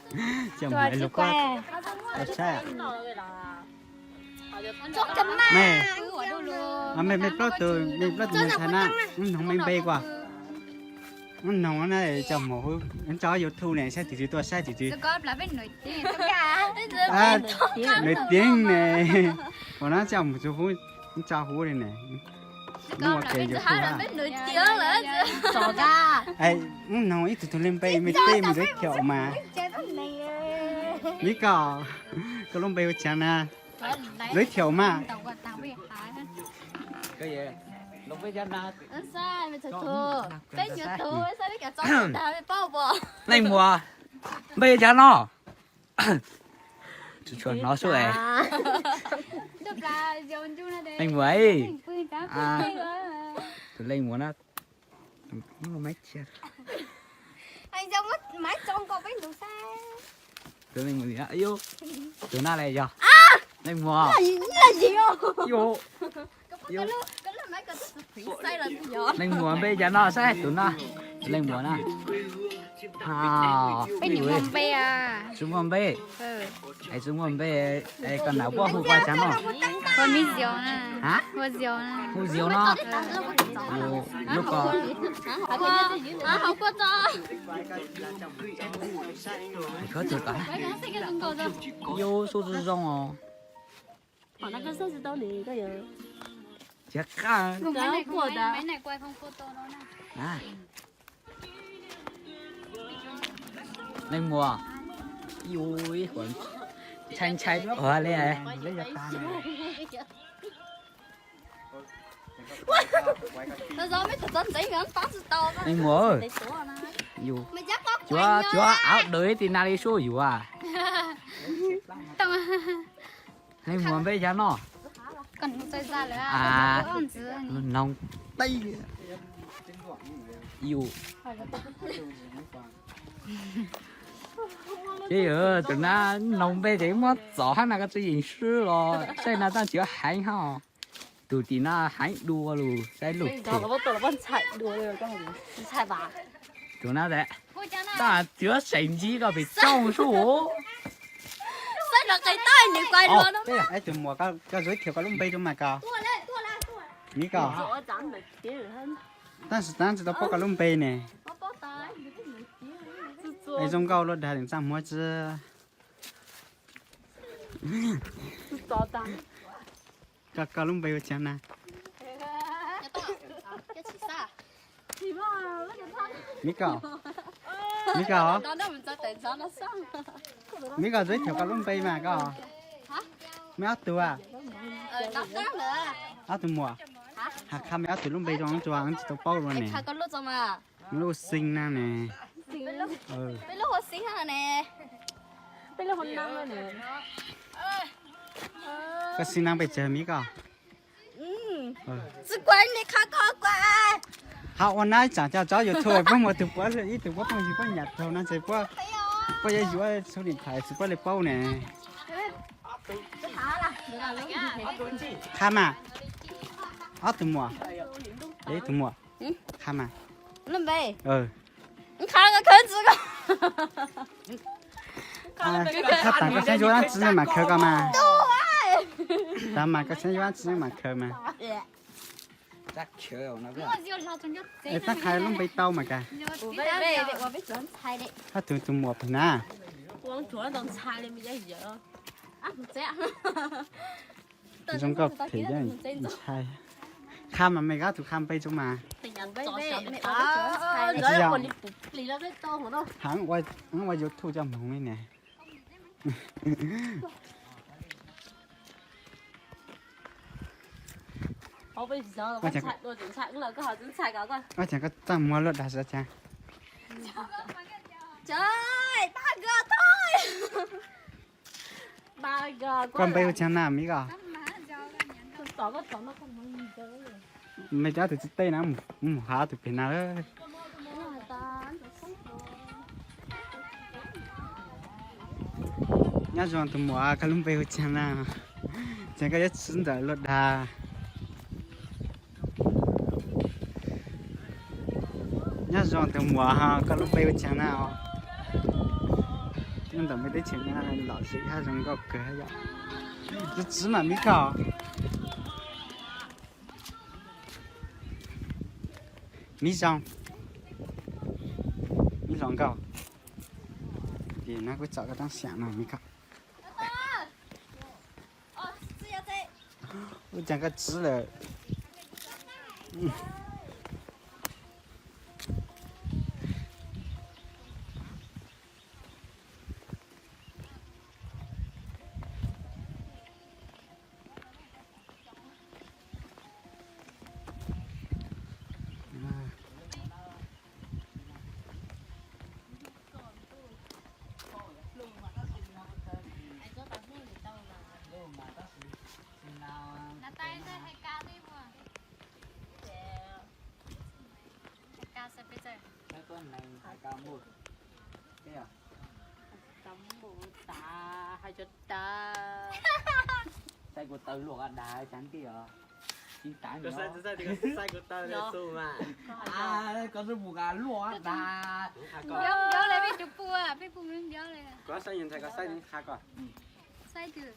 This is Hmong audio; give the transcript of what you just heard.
Coj mus lub koj saib. Mej, mej plaub tus, mej plaub tus ntxhais na, wb noog mej npe kuas. Wb noog na, coj mus, wb tso YouTube ne, saib tus twg tuaj saib tus twg. Nws tiag ne, ua no coj mus tso huv, wb tso huv li ne. Wb ua ke YouTube na. Wb noog ib tug tug li npe, mej teb mej giới thiệu mas. Mib Koj, koj lub npe ua cas na? Giới thiệu mas. Leej muam, npe ua cas no? Tsuas hnov xwb es. Leej muam, tus leej muam na. Tus leej muam, tus na le yog leej muam. Leej muam npe cas no saib tus no. Leej muam na. Tsis muaj npe. Es tsis muaj npe, koj nam puab hu koj cas no? Hu Zios no. Lub ko. Koj tug ko. Yus xub zoo zoo os. Tsis qab. Leej muam, yus ib qhuav ntshai ntshai ua li. Leej muam, yus cuav cuav av dawm tim na li sub yuav. Leej muam npe cas no? Noog teb. Yus, ces yog tus na noog npe ces muab txov hab na koj tsis yeem swb los saib na tag tsis heev hab. Tus tim na heev dua lug saib lug. Tus na tas tsuav seem ntsib koj pem tsooj sub. Tus muam, koj giới thiệu koj lub npe rau mas koj. Mib Koj. Tab sis tab tsis tau paub koj lub npe ne. Es zoo nkauj luaj dag li txaj muag tsi. Koj, koj lub npe ua cas na? Mib Koj. Mib Koj. Mib Koj, giới thiệu koj lub npe mas koj. Mej ob tug a? Ob tug muam. Has qha mej ob tug lub npe zoo tsuag tsis tau paub lawm ne. Lub Xeeb na ne. Koj Xeeb na pem tsawg Mib Koj? Hab ua na ib tsaam coj tso YouTube puab muaj tug puab ib tug puab phooj ywg puab nyam raug no ces puab yuav yuav txhua lim thais tsis puab li paub ne. Qha mas. Ob tug muam. Ib tug muam. Qha mas. Qha tas koj xeeb yuav dlaab tsi mas khaws koj mas. Tas mas koj xeeb yuav dlaab tsi mas khaws mas. Es tab qha lub npe tau mas kag. Hab tug tug muam pem na. Zoo nkauj them ntshai. Qha mas mej ob tug qha npe tso mas. Heev ua YouTube coj moog li ne. Ua cas koj txaj muag luaj dag sav cas? Koj npe hu caag na Mib Koj? Mej cov tug tsi teb na, mus has ob tug pem na lawm. Nyob zoo tug muam, koj lub npe hu caag na? Ces koj yuav tsi ntawm luaj dag. Nyob zoo tug muam, koj lub npe hu caag na? Ntawm peb teb chaws no lom zem hab zoo nkauj kawg yom. Tus txiv mas Mib Koj, Mib Zoo, Mib Hluas Nkauj. Ces no kuv tsom koj toob xiam no Mib Koj. Ub, cas koj txiv lawm. Saib kuv taw luaj qab dag tsav ntiaj os. Tsis tas, koj twb mus qab luaj qab dag. Npiav le peb tus pua, peb pua npiav le. Koj saib ntshai, koj saib qha koj. Saib twg?